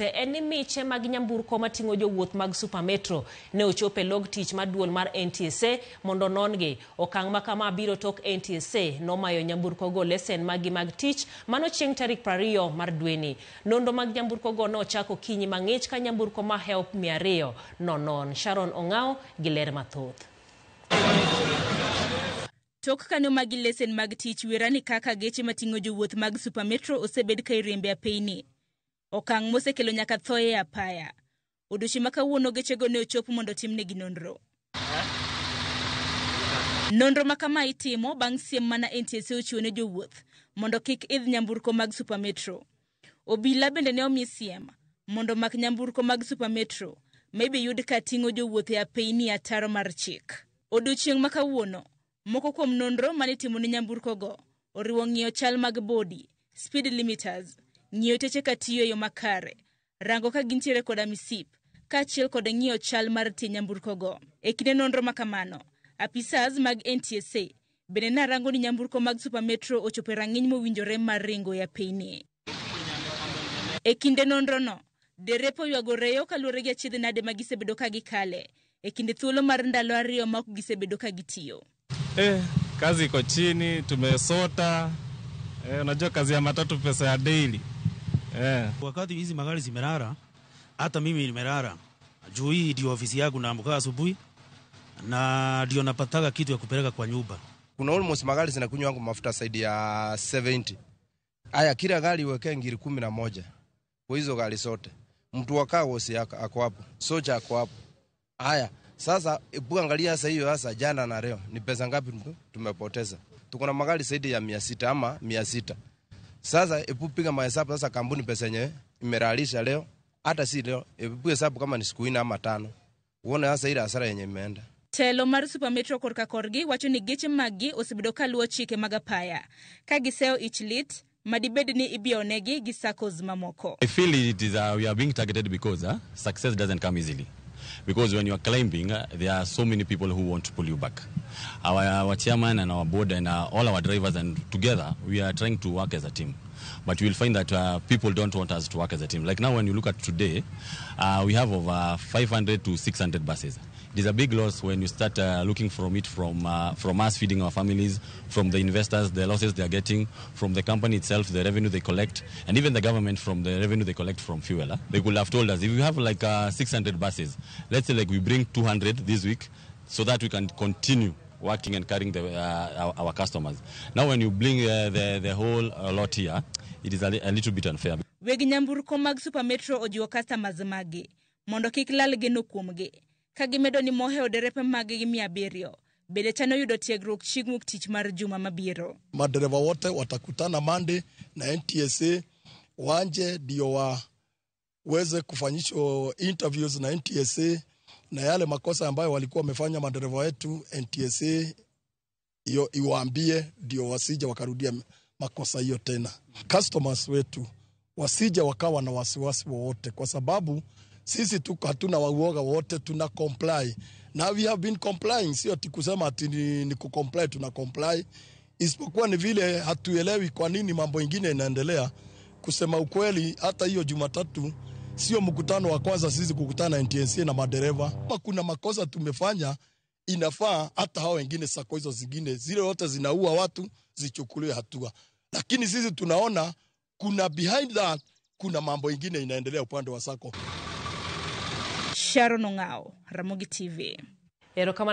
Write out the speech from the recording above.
En ni miche mag nyamburko mating'o jowuoth mag Super Metro ne ochopo e log tich mar duol mar NTSA mondo non-gi. Okang' ma kama biro tok NTSA nomayo nyamburkogo lesen maggi mag tich mano chieng' tarik 20 mar dweni. Nonro mag nyamburkogo nochak okinyi mang'ich ka nyamburko ma help 200 nonon. Sharon Ong'ao gi ler mathoth. Tok kane omagi lesen mag tich werani kaka geche mating'o jowuoth mag Super Metro osebed ka iriembe apeyni. Okang' mosekelo nyaka thoye e apaya. Odiochieng' ma kawuono gechego ne ochopo mondo otimnegi nonro. Nonro ma kama itimo bang' siem mana NTSA ochiwo ne jowuoth mondo kik idh nyamburko mag Super Metro. Obila bende ne omi siem mondo omak nyamburko mag Super Metro ma ibiyud ka ting'o jowuoth e apeyni ataro mar chik. Odiochieng' ma kawuono, moko kuom nonro mane itimo ne nyamburkogo oriwo ng'iyo chal mag bodi, speed limiters, ng'iyo teche ka tiyo e yo makare, rango ka gintiere koda misip, kaachiel kod ng'iyo chal mar tie nyamburkogo. E kinde nonro ma kamano, apisas mag NTSA bende narango ni nyamburko mag Super Metro ochopo e rang'iny mowinjore mar ringo e apeyni. E kinde nonrono, derepe oywago reyo kaluwore gi achiedh nade ma gisebedo ka gikale e kinde thuolo mar ndalo ariyo ma ok gisebedo ka gitiyo. Kazi iko chini, tumesota. Unajua kazi ya matatu pesa ya daily. Wakati hizi magari zimelala, hata mimi nimelala. Juu hii ndio ofisi yangu, naamka asubuhi na ndio napataga kitu ya kupeleka kwa nyumba. Kuna almost magari zinakunywa wangu mafuta zaidi ya 70. Aya, kila gari iwekee ngiri 11 kwa hizo gari zote. Mtu wa car wash ako hapo, soja ako hapo. Aya, sasa hebu angalia sasa hiyo sasa jana na leo ni pesa ngapi tumepoteza? Tuko na magari zaidi ya 600 ama 600. Sasa hebu piga mahesabu sasa, kampuni pesa yenyewe imelalisha leo, hata si leo, hebu hesabu kama ni siku 4 ama 5. Uone sasa ile hasara yenye imeenda. Telo mar Super Metro korka korgi wacho ni geche maggi osebedo ka luwo chike mag apaya ka giseyo ich lit madibed ni ibiyonegi gi SACCOs mamoko. I feel it is we are being targeted because success doesn't come easily. Because when you are climbing, there are so many people who want to pull you back. Our chairman and our board and all our drivers and together, we are trying to work as a team. But you will find that people don't want us to work as a team. Like now when you look at today, we have over 500 to 600 buses. It is a big loss when you start looking from it from us feeding our families, from the investors, the losses they are getting, from the company itself, the revenue they collect, and even the government from the revenue they collect from fuel. They could have told us, if you have like 600 buses, let's say like we bring 200 this week so that we can continue working and carrying our customers. Now when you bring the whole lot here, it is a little bit unfair. Weg nyamburko mag Super Metro ojiwo customers magi mondo kik lal geno kuomgi. Ka gimedo ni mohewo derepe maggi 700 bende chano yudo tiegruok chieng' wuok tich mar juma mabiro. Madereva wote watakutana Monday na NTSA wanje ndio waweze kufanyishwa interviews na NTSA, na yale makosa ambayo walikuwa wamefanya madereva wetu NTSA iyo iwaambie ndio wasije wakarudia makosa hiyo tena. Customers wetu wasije wakawa na wasiwasi wowote, kwa sababu sisi tuko hatuna uoga wote, tuna comply. Na we have been complying, sio ati kusema ati ni kucomply, tuna comply. Isipokuwa ni vile hatuelewi kwa nini mambo ingine inaendelea. Kusema ukweli, hata hiyo Jumatatu sio mkutano wa kwanza sisi kukutana NTSA na madereva. Kama kuna makosa tumefanya, inafaa hata hao wengine SACCO hizo zingine zile wote zinaua watu zichukuliwe hatua. Lakini sisi tunaona kuna behind that kuna mambo ingine inaendelea upande wa SACCO. Sharon Ong'ao, Ramogi TV. Erokamano.